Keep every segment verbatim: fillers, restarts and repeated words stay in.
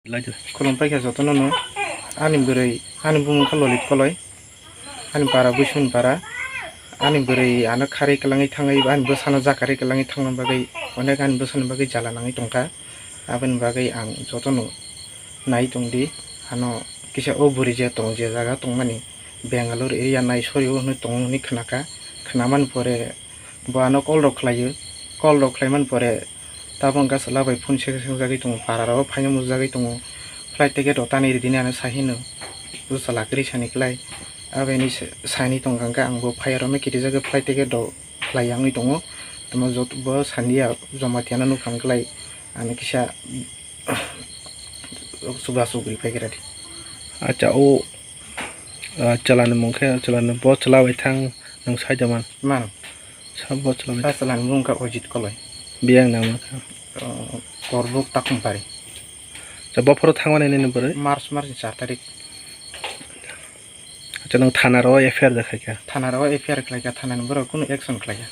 Khulumpai kha jotono no. Ani bwrwi, ani bumung kha Lolit Koloi. Ani para Buisuni para. Ani bwrwi ano kharwi kwlangwi thangwi, ani bwsano jakarwi kwlangwi thangna bagwi, onek ani bwsani bagwi jala nangwi tongkha. Aboni bagwi ang jotono nai tongdi. Ano kisa o bwrwi je tong, je jaga tongmani, Bangalore area Naisori o hwnwi tongo hwnwi khnakha. Khnamani pore bo ano call rok khlaio. Call rok khlaimani pore tabuk hwnkha chwla bai phone seng sengjagwi tongo, para rok phaino mujagwi tongo. Flight ticket rok tanwi ridini ano sai hino. O chwla kwrwi sani kwlai. Aboni sa-, saini tongkha hwnkhe ang bo phai rokno kirijagwi flight ticket rok khlai ya wngwi tongo. Tamo joto bo sani ya, Jamatia no nukha hwnkhe lai ano kisa Chwla chugri phai khe ready. Acha, o, ah, chwla ni mung khe, chwla ni, bo chwla bai thang nwng sai da man. Man. Sa bo chwla bai Sa thang. Chwla ni mung kha Ojit Koloi. Biyang nama kha. Oh, Korbuk Takhum Pari. Sa bo phoro thangmani nini bwrwi? March, March ni char tarik. Acha, nwng thana ro F I R da khaikha? Thana ro F I R khlaikha, thana ni borok kunu action khlaikha.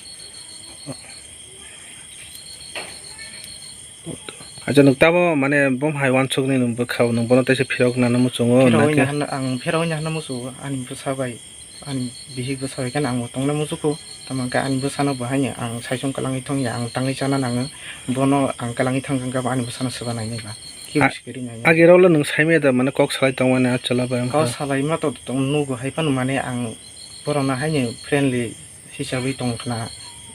Acha, nwng tamo, mane, bom hai wansuk ni nwng bwkha, nwng bono teisa phirok nana muchungo, Phirok na wngya khe? Hwnna, ang phirok wngya hwnna muchungo, ani bwsa bai, ani bihik bwsa bai khe ang bo tongna muchukhu. Tamo khe ani bwsano bo haino ang saichung kwlangwi thangya, ang tangwi chana nango, bono ang kwlangwi thangkha khe bo ani bwsano swba nainai ba. Kebo A-, sikiri nai. Agirok le nwng saimaya da, mane, kok salai tongmani a chwla bai wngkha. Kok salaima to tong nugo hai phano, mane, ang borokno haino friendly hisabwi tong khna,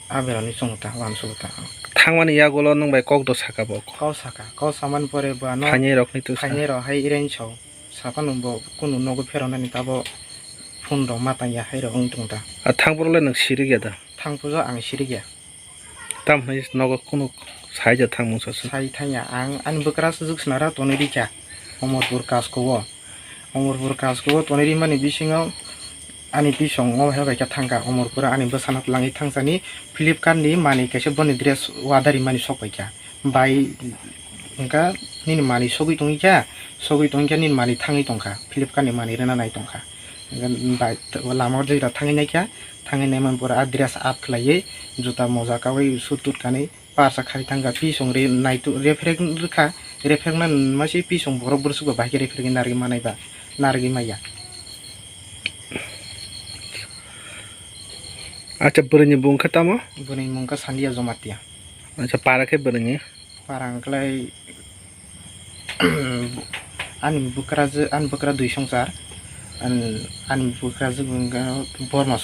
a berani chwng ta, uansuk ta. Thangmani yagulo nwng bai kok do saka bo? Kok saka, kok samani pore bo ano phainai rokni to sa. Phainai rok hai iren sao, saphano bo kunu nogo pheronani tabo phone rok ma tangya hai rok wng tong ta. A thangphuru le nwng sirikya da? Thangphuru ang sirikya. Tamo hwnwi nogo kunu sai da thangmung sasu? Sai thangya, ang ani bwkra sujuk snara tonwi rikha Omorpur Kasko o. Omorpur Kasko o tonwi rimani bisingo ani bisong o hai bai khe thangkha Omorpur o ani bwsano twlangwi thangsani Flipkart ni manwi kaisa boni dress order rimani sok paikha. Bai wngkha nini manwi sogwi tongwi kha, sogwi tongwi kha nini manwi thangwi tongkha, Flipkart ni manwi rwna nai tongkha. Hwnkhe bai lama o jora thangwi naikha, thangwi naimani pore a dress up khlaiwi juta moja kaui suit tut kanwi parsa khari thangkha, pisong ri naitu-, reprek rwkha, reprek man masi pisong borok bwswk bo bahai khe reprek narwgwi manai ba, narwgwi maya. Acha, bwrwini bung khe tamo? Bwrwini mung khe Sandia Jomatia. Acha, para khe bwrwini? Para wngkhlai ani bwkrajwk, ani bwkra dui songchar, ani, ani bwkrajwk wngkha Borma